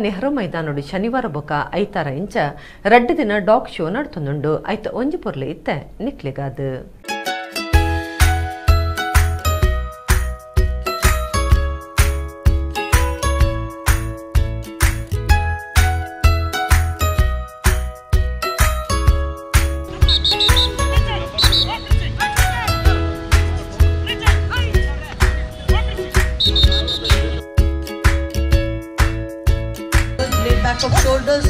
ನೆಹರು ಮೈದಾನೊಡು ಶನಿವಾರ ಬೊಕ ಐತಾರ ಇಂಚ 2 ದಿನ ಡಾಗ್ ಶೋ ನಡತೊಂದುಂಡು. ಐತ ಒಂಜಿ ಪೊರ್ಲು ಇತ್ತೆ ನಿಕ್ಲೆಗಾದ್. Lay back of shoulders.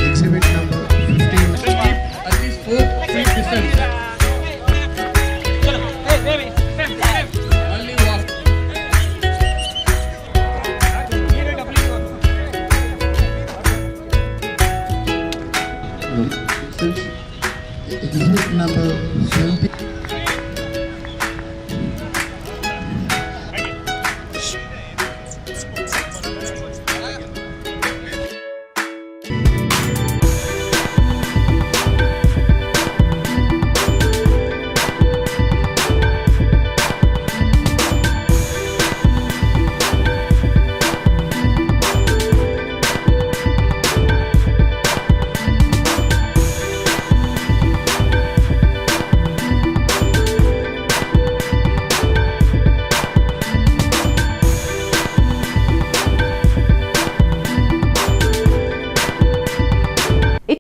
Exhibit number 15. Keep at least 4 feet distance. Only walk. Exhibit number 70.